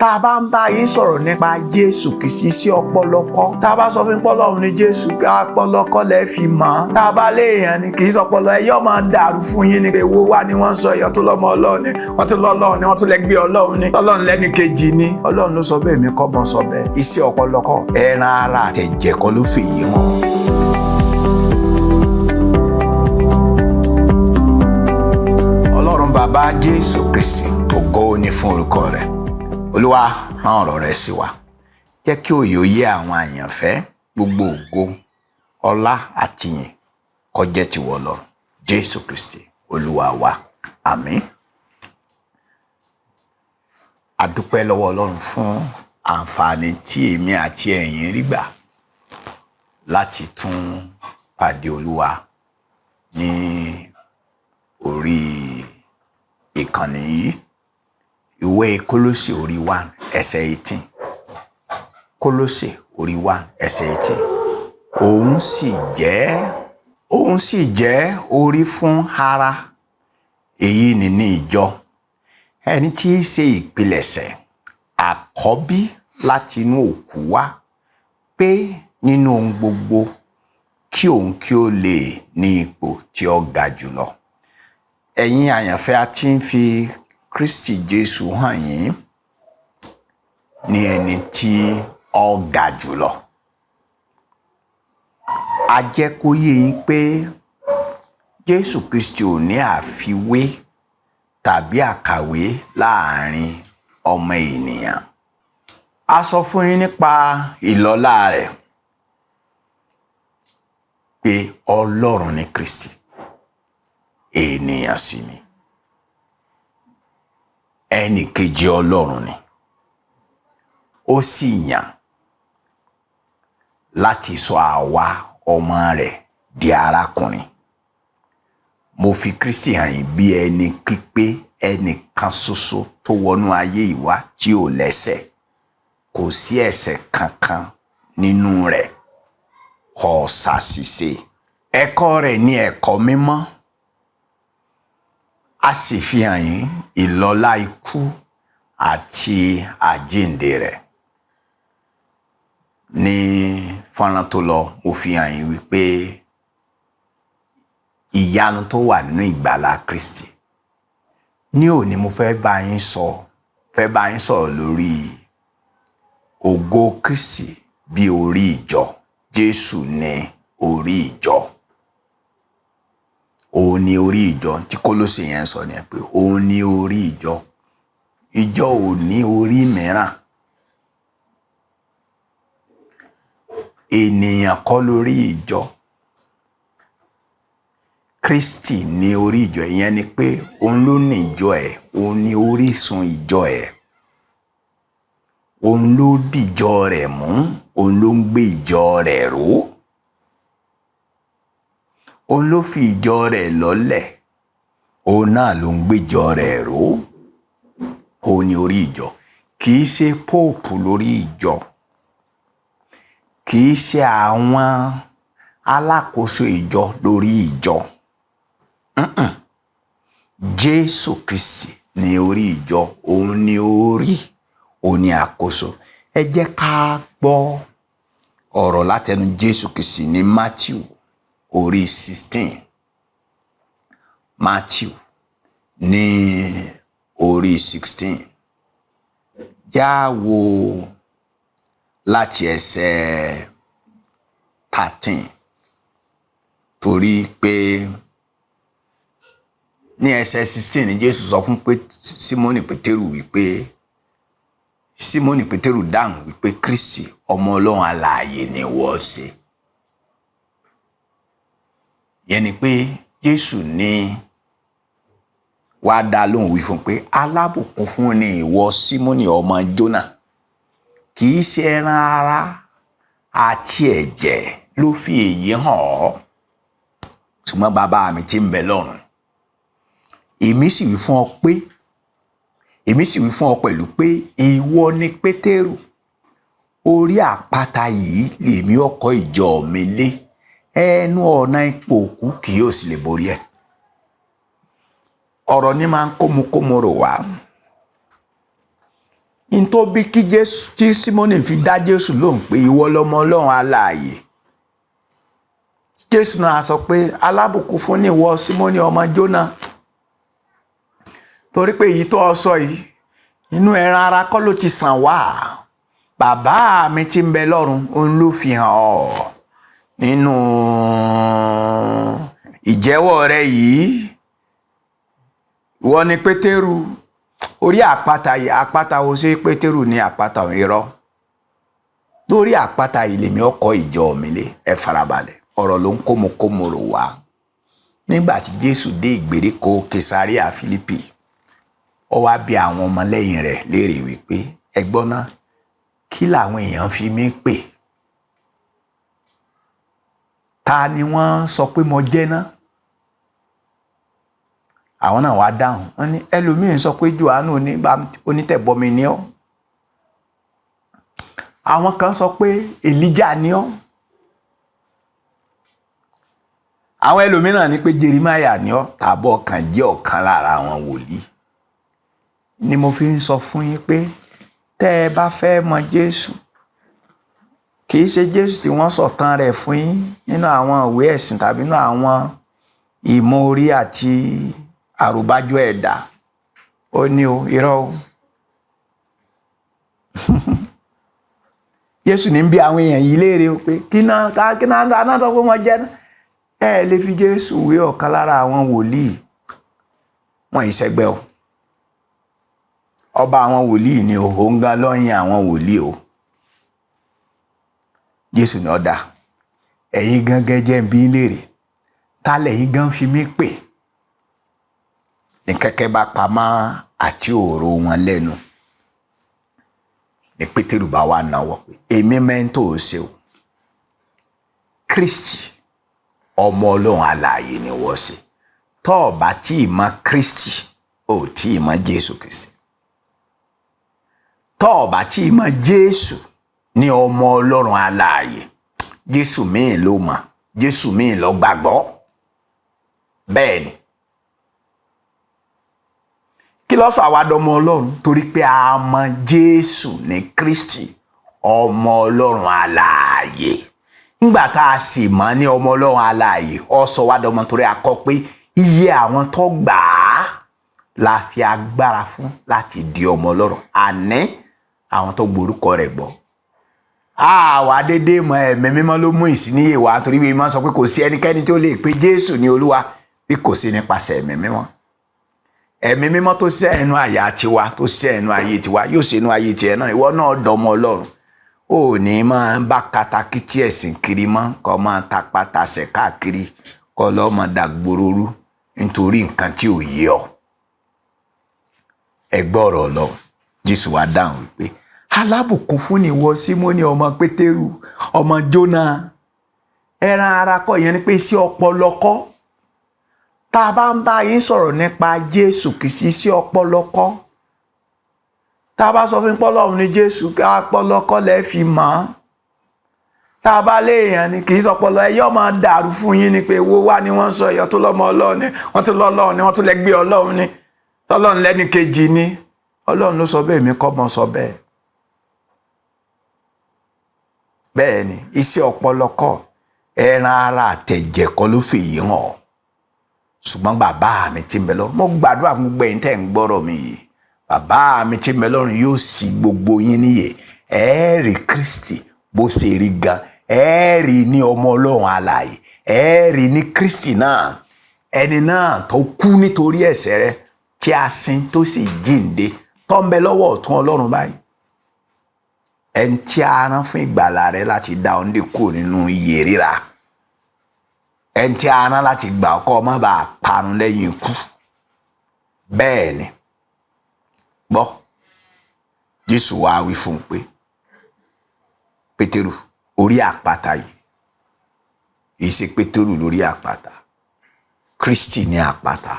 Tá a bá ń bá yín sọ̀rọ̀ nípa Jésù Kristi, sí ọpọlọ kọ́. Tá a bá sọ fún pọ́lọ́run ní Jésù, ọpọlọ kọ́ lẹ́ fi mọ̀ ọ́n. Tá a bá léèyàn ni kì í sọpọlọ ẹ yóò máa dàrú fún yín ni. Èwo wá ni wọ́n ń sọ èèyàn tó lọ́mọ Ọlọ́run ni, wọ́n tó lọ́lọ́run ni, wọ́n tó lẹ́gbẹ́ Ọlọ́run ni, Ọlọ́run lẹ́ni kejì ni. Ọlọ́run ló sọ bẹ́ẹ̀, mi kọ́ mọ́ sọ bẹ́ẹ̀. Iṣẹ́ ọpọlọ kọ́, ẹran ara àtẹ̀jẹ̀ kọ́ ló fèyí hàn. Ọlọ́run bàbá Jésù Kristi, ògo ni fún orúkọ rẹ̀. Olúwa, rán ọ̀rọ̀ rẹ̀ sí wa, jẹ́ kí òye ó yé àwọn àyànfẹ́. Gbogbo ògo, ọlá àtìyìn kó jẹ́ tìwọ Ọlọ́run. Jésù Kristi Olúwa wa, àmín. A dúpẹ́ lọ́wọ́ Ọlọ́run fún àǹfààní tí èmi àti ẹ̀yin rí gbà láti tún pàdé Olúwa ní orí ìkànnì yìí. Ìwé Kólósè orí 1 ẹsẹ̀ 18. Kólósè orí 1 ẹsẹ̀ 18. Òun sì jẹ́ orí fún ara, èyí ni ní ìjọ, ẹni tí í ṣe ìpilẹ̀ṣẹ̀, àkọ́bí láti inú òkú wá, pé nínú ohun gbogbo kí òun kí ó lè ní ipò tí ó ga jùlọ. Ẹ̀yin àyànfẹ́, a ti ń fi Kristi Jésù hàn yín ní ẹni tí ó ga jùlọ. A jẹ́ kó yé yín pé Jésù Kristi ò ní àfiwé tàbí àkàwé láàrin ọmọ ènìyàn. A sọ fún yín nípa ìlọ́lá rẹ̀ pé Ọlọ́run ni Kristi, ènìyàn sì ni, ẹnì kejì Ọlọ́run ni. Ó sì yàn láti sọ àwa ọmọ rẹ̀ di arákùnrin. Mo fi Kristi hàn yín bí ẹni pípé, ẹnìkan ṣoṣo tó wọnú ayé ìwá tí ò lẹ́ṣẹ̀. Kò sí ẹ̀ṣẹ̀ kankan nínú rẹ̀, kò ṣàṣìṣe. Ẹ̀kọ́ rẹ̀ ní ẹ̀kọ́ mímọ́. A sì fi hàn yín ìlọ́lá ikú àti àjíǹde rẹ̀. Ní fọ́nrán tó lọ, mo fi hàn yín wípé ìyanu tó wà nínú ìgbàlà Kristi. Ní òní, mo fẹ́ bá yín sọ̀rọ̀ lórí ògo Kristi bí orí ìjọ. Jésù ní orí ìjọ. Òun ni orí ìjọ tí Kólósè yẹn sọ ni pé òun ni orí ìjọ. Ìjọ ò ní orí mìíràn. Ènìyàn kọ́ lórí ìjọ. Kristi ní orí ìjọ. Ìyẹn ni pé òun ló ní ìjọ ẹ̀, òun ni orísun ìjọ ẹ̀, òun ló dìjọ rẹ̀ mú, òun ló ń gbé ìjọ rẹ̀ ró, òun ló fi ìjọ rẹ̀ lọ́lẹ̀, òun náà ló ń gbéjọ rẹ̀ ró. Òun ni orí ìjọ. Kì í ṣe póòpù lórí ìjọ, kì í ṣe àwọn alákòóso ìjọ lórí ìjọ. Jésù Kristi ni orí ìjọ, òun ni orí, òun ni àkóso. Ẹ jẹ́ ká gbọ́ ọ̀rọ̀ látẹnu Jésù Kristi ní Matthew orí 16. Matthew ní orí 16. Já wo láti ẹsẹ̀ 13, torí pé ní ẹsẹ̀ 16 ní Jésù sọ fún pé Símónì Pétérù wípé, Símónì Pétérù dáhùn wípé, Kristi, ọmọ Ọlọ́run alààyè ni wọ́n ṣe. Yẹn ni pé Jésù ní wàá dá lóhùn, wí fún pé alábùkún fún ni ìwọ, Símónì ọmọ Jónà, kì í ṣe ẹran ara àti ẹ̀jẹ̀ ló fi èyí hàn ọ́, ṣùgbọ́n bàbá mi tí ń bẹ lọ́run. Èmi sì wí fún ọ pẹ̀lú pé ìwọ ni Pétérù, orí àpáta yìí lèmi ó kọ́ ìjọ mi lé, ẹnu ọ̀nà ipò òkú kì yóò sì lè borí ẹ̀. Ọ̀rọ̀ ní máa ń kómukómo rò wá. N tó bí kí Jésù tí Símónì fi dá Jésù lóhùn pé ìwọ lọmọ Ọlọ́run alààyè, Jésù náà sọ pé alábùkún fún ni ìwọ Símónì ọmọ Jónà, torí pé èyí tó o sọ yìí inú ẹran ara kọ́ ló ti sàn wá, bàbá mi tí ń bẹ lọ́run òun ló fi hàn ọ́ nínú ìjẹ́wọ́ rẹ yìí. Ìwọ ni Pétérù, orí àpáta yìí. Àpáta wo? Ṣe Pétérù ní àpáta? Irọ́. Lórí àpáta yìí lèmi ó kọ́ ìjọ mi lé. Ẹ farabalẹ̀, ọ̀rọ̀ ló ń kómokómo rò wá. Nígbà tí Jésù dé ìgbèríko Kesaria Fílípì, ó wá bi àwọn ọmọlẹ́yìn rẹ̀ léèrè wípé, ẹ gbọ́ ná, kí làwọn èèyàn fi mí pè? Ta ni wọ́n sọ pé mo jẹ́ ná? Àwọn náà wá dáhùn, wọ́n ní ẹlòmíín sọ pé Jòhánù onítẹ̀bọmi ni ọ́, àwọn kan sọ pé Èlíjà ni ọ́, àwọn ẹlòmíràn ní pé Jeremáyà ni ọ́, tàbọ̀ kan jẹ́ ọ̀kan lára àwọn wòlíì. Ni mo fi ń sọ fún yín pé tẹ́ ẹ bá fẹ́ mọ Jésù, kì í ṣe Jésù tí wọ́n sọ̀tàn rẹ̀ fún yín nínú àwọn ìwé ẹ̀sìn tàbí nínú àwọn ìmọ̀ orí àti àròbájọ ẹ̀dá. Ó ní o, irọ́ o. Jésù ní bí àwọn èèyàn yìí léèrè o pé kí náà kí náà náà sọ pé wọ́n jẹ́ náà. Ẹ lè fi Jésù wé ọ̀kan lára àwọn wòlíì, wọ́n yìí ṣẹgbẹ́ o. Ọba àwọn wòlíì ni o, òun gan lọ́yìn àwọn wòlíì o. Jésù ní ọ̀dà, ẹ̀yin gangan jẹ́ ń bí léèrè, ta lẹ̀yin gan fi mí pè? Ní kẹ́kẹ́ bá pamọ́ àti òòró wọn lẹ́nu, ní Pétérù bá wà náwó pé èmi mẹ́ńtò ó ṣe o, Kristi ọmọ Ọlọ́run alààyè ni wọ́n ṣe. Tọ́ ọ bá tí ì mọ Kristi, ò tí ì mọ Jésù Kristi. Tọ́ ọ bá tí ì mọ Jésù ní ọmọ Ọlọ́run alààyè, Jésù míì ló mọ̀, Jésù míì ló gbàgbọ́. Bẹ́ẹ̀ ni, kí ló sọ àwa dọmọ Ọlọ́run? Torí pé a mọ Jésù ní Kristi ọmọ Ọlọ́run alààyè. Nígbà tá a sì mọ̀ ní ọmọ Ọlọ́run alààyè, ó sọ wá dọmọ, torí a kọ pé iye àwọn tó gbà á la fi agbára fún láti di ọmọ Ọlọ́run, àní àwọn tó gborúkọ rẹ̀ gbọ́. Àwa dédé mọ, ẹ̀mí mímọ́ ló mú ìsíníyè wá, torí bí mímọ́ sọ pé kò sí ẹnikẹ́ni tí ó lè pe Jésù ní Olúwa bí kò sí nípasẹ̀ ẹ̀mí mímọ́. Ẹ̀mí mímọ́ tó ṣẹ́ ẹnu àyà tiwa, tó ṣẹ́ ẹnu ayé tiwa, yóò ṣe ẹnu ayé tiẹ̀ náà. Ìwọ náà dọmọ Ọlọ́run, ò ní máa bá katakítí ẹ̀sìn kiri mọ́, kó máa tapatasẹ̀ káàkiri, kó lọ́ọ́ máa dàgbòrò nítorí nǹkan tí ò yé ọ. Ẹ gbọ́ ọ̀rọ̀ Ọlọ́run. Jésù wá dáhùn wípé alábùkún fún ni ìwọ Símónì ọmọ Pétérù ọmọ Jónà, ẹran ara kọ́, ìyẹn ni pé sí ọpọlọ kọ́. Tá a bá ń bá yín sọ̀rọ̀ nípa Jésù Kristi, sí ọpọlọ kọ́. Tá a bá sọ fún pọ́lọ́run ní Jésù, ọpọlọ kọ́ lẹ́ fi mọ̀ ọ́n. Tá a bá léèyàn ni kì í sọpọlọ, ẹ yóò máa dàrú fún yín ni pé wo wá ni wọ́n ń sọ, ẹ̀yọ́ tó lọ́mọ Ọlọ́run ni wọ́n, tó lọ́lọ́run ni wọ́n, tó lẹ́gbẹ́ Ọlọ́run ni, tọ́lọ́run lẹ́ni kejì ni. Ọlọ́run ló sọ bẹ́ẹ̀, mi kọ́ mọ́ sọ bẹ́ẹ̀. Bẹ́ẹ̀ ni, iṣẹ́ ọpọlọ kọ́, ẹran ara àtẹ̀jẹ̀ kọ́ ló fèyí hàn, ṣùgbọ́n bàbá mi tí ń bẹ lọ́run. Mo gbàdúrà fún gbogbo ẹ̀yin tẹ́ ń gbọ́rọ̀ mi yìí, bàbá mi tí ń bẹ lọ́run yóò ṣí gbogbo yín níyè. Ẹ rí Kristi bó ṣe rí gan, ẹ rí ní ọmọ Ọlọ́run alààyè, ẹ rí ní Kristi náà, ẹni náà tó kú nítorí ẹ̀ṣẹ̀ rẹ, tí a sin tó sì jíǹde, tó ń bẹ lọ́wọ́ ọ̀tún Ọlọ́run báyìí, ẹni tí a rán fún ìgbàlà rẹ láti dá ọ nídìí kúrò nínú iye ríra, ẹni tí a rán láti gbà ọkọ má bàa parun lẹ́yìn ikú. Bẹ́ẹ̀ ni, gbọ́, Jésù wá wí fún un pé Pétérù, orí àpáta yìí, kì í ṣe Pétérù lórí àpáta, Kristi ní àpáta.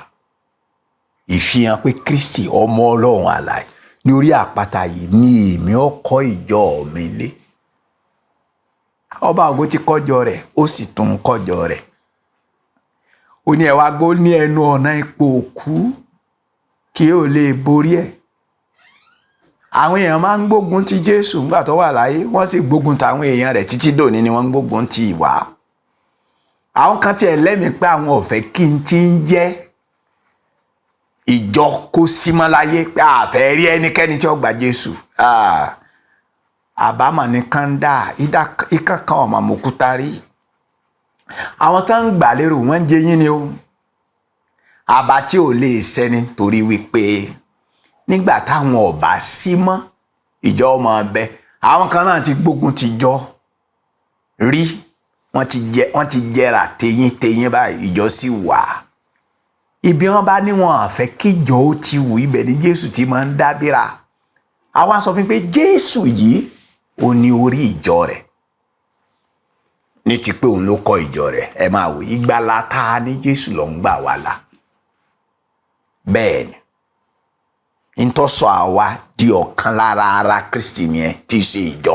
Ìfihàn pé Kristi ọmọ Ọlọ́run alààyè ní orí àpáta yìí ní èmi ó kọ́ ìjọ mi lé. Ọba ògo ti kọ́jọ rẹ̀, ó sì tún kọ́jọ rẹ̀. Ó ní ẹwà gbó ní ẹnu ọ̀nà ipò òkú kí ó lè borí ẹ̀. Àwọn èèyàn máa ń gbógun ti Jésù nígbà tó wà láyé, wọ́n sì gbógun tàwọn èèyàn rẹ̀ títí dòní ni wọ́n ń gbógun ti ìwà. Àwọn kan tiẹ̀ lẹ́mìí pé àwọn ò fẹ́ kí n ti ń jẹ́ ìjọ kó símọ́ láyé, pé àfẹ́ rí ẹnikẹ́ni tí ó gba Jésù. Àbámọ̀ ní kanda ikán kan ọ̀mà mọ̀kúta rí. Àwọn tó ń gbà lérò wọ́n ń jẹ yín ni o. Àbá tí ò lè sẹ́ni, torí wípé nígbà táwọn ọba sí mọ́, ìjọ ọmọ ọbẹ. Àwọn kan náà ti gbógun ti jọ rí, wọ́n ti jẹrà teyín teyín báyìí, ìjọ sì wà. Ibi wọn bá ní wọn àfẹ́ kíjọ ó ti wù, ibẹ̀ ni Jésù ti máa ń dábìrà. Àwa sọ fún pé Jésù yìí ó ní orí ìjọ rẹ̀, ní ti pé òun ló kọ́ ìjọ rẹ̀. Ẹ máa wò, ìgbàlà tá a ní, Jésù ló ń gbà wá là. Bẹ́ẹ̀ ni ntọ́sọ àwa di ọ̀kan lára ara Kristi yẹn tí í ṣe ìjọ.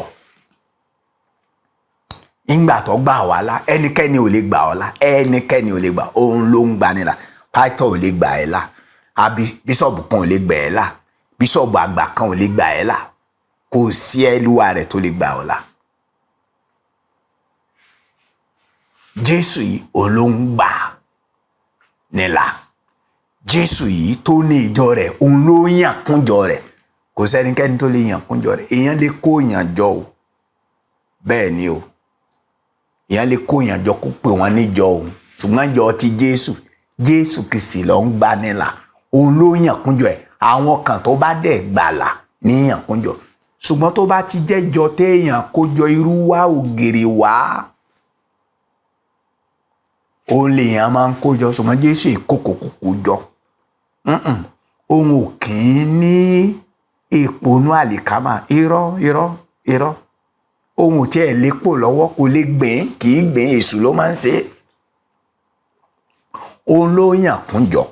Ńgbà tó gbà wá là, ẹnikẹ́ni ò lè gbà ọ́ là, ẹnikẹ́ni ò lè gbà. Òun ló ń gbani là. Pásítọ̀ ò lè gbà ẹ́ là, àbí bíṣọ̀bù kan ò lè gbà ẹ́ là, bíṣọ̀bù àgbà kan ò lè gbà ẹ́ là, kò sí ẹlúwa rẹ̀ tó lè gbà ọ́ là. Jésù yìí òun ló ń gbà nílà. Jésù yìí tó ní ìjọ rẹ̀, òun ló yàn kúnjọ rẹ̀. Kò sẹ́nikẹ́ni tó lè yàn kúnjọ rẹ̀. Èèyàn lè kó yàn jọ o, bẹ́ẹ̀ ni o, èèyàn lè kó yàn jọ kó pè wọ́n níjọ o, ṣùgbọ́n jọ ti Jésù, Jésù Kristi ló ń gbà nílà. Òun ló yàn kúnjọ ẹ̀. Àwọn kan tó bá dẹ̀ gbàlà ní yàn kúnjọ, ṣùgbọ́n tó bá ti jẹ́jọ téèyàn kójọ, irú wá ògèrè wá, òun lèèyàn máa ń kójọ. Ṣùgbọ́n Jésù ìkókò kúkú jọ, òun ò kì í ní ìpònú àlìkámà. Irọ́, irọ́, irọ́. Òun ò tiẹ̀ lépò lọ́wọ́, kò lè gbìn, kì í gbìn, èṣù ló máa ń ṣe é. Òun ló yàn kúnjọ,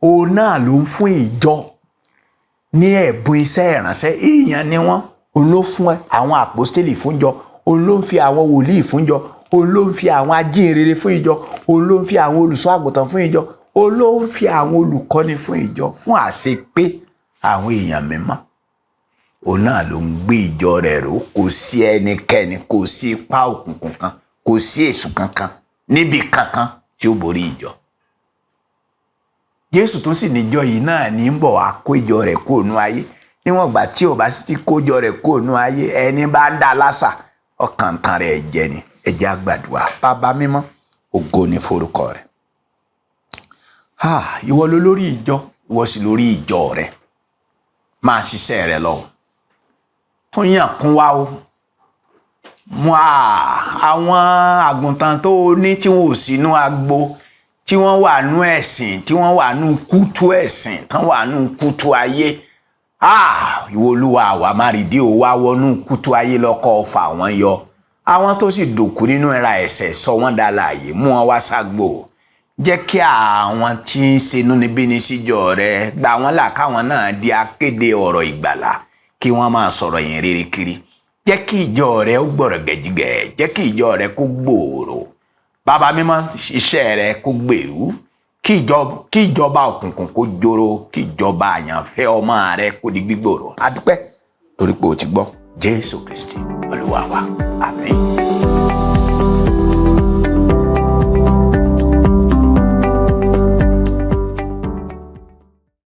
òun náà ló ń fún ìjọ ní ẹ̀bùn iṣẹ́ ìránṣẹ́. Èèyàn ni wọ́n. Òun ló fún àwọn àpọ́stélì fúnjọ, òun ló ń fi àwọn wòlíì fúnjọ, òun ló ń fi àwọn ajínrere fún ìjọ, òun ló ń fi àwọn olùṣọ́ àgùntàn fún ìjọ, òun ló ń fi àwọn olùkọ́ni fún ìjọ, fún àṣepé àwọn èèyàn mímọ́. Òun náà ló ń gbé ìjọ rẹ̀ ró. Kò sí ẹnikẹ́ni, kò sí ipá òkùnkùn kan, kò sí èṣù kankan níbi kankan tí ó borí ìjọ. Jésù tó sì níjọ yìí náà ní ń bọ̀ wá kó ìjọ rẹ̀ kúrò nú ayé. Níwọ̀n ìgbà tí ò bá sì ti kójọ rẹ̀ kúrò nú ayé, ẹni bá ń dá lásà, ọkàn tán rẹ̀ jẹ ni. Ẹ jẹ́ á gbàdúrà. Bàbá mímọ́, ògo ni forúkọ rẹ̀. Ìwọ ló lórí ìjọ, ìwọ sì lórí ìjọ rẹ̀. Máa ṣiṣẹ́ rẹ̀ lọ, tún yàn kún wa o. Mú àwọn àgùntàn tó ní tí wọn ò sínú agbo, tí wọ́n wà nú ẹ̀sìn, tí wọ́n wà nú kútú ẹ̀sìn, tán wà nú kútú ayé. Ìwọ Olúwa, àwa má rí dí o, wá wọnú kútú ayé lọ́kọ́ fà wọ́n yọ. Àwọn tó sì dòkú nínú ẹ̀ra ẹ̀ṣẹ̀, sọ wọ́n dà láàyè, mú wọn wá ságbo. Jẹ́ kí àwọn tí ń ṣenú níbí ní síjọ rẹ gbà wọ́n là, káwọn náà di akéde ọ̀rọ̀ ìgbàlà, kí wọ́n máa sọ̀rọ̀ yẹn rere kiri. Jẹ́ kí ìjọ rẹ ó gbọ̀rọ̀ gẹ̀jígẹ̀, jẹ́ kí ìjọ rẹ kó gbòòrò. Bàbá mímọ́, iṣẹ́ rẹ kó gbèrú, kí ìjọba òkùnkùn kó joro, kí ìjọba àyànfẹ́ ọmọ rẹ kó di gbígbòòrò. Adúpẹ́ torí pé o ti gbọ́. Jésù Kristi Olúwa wa, àmín.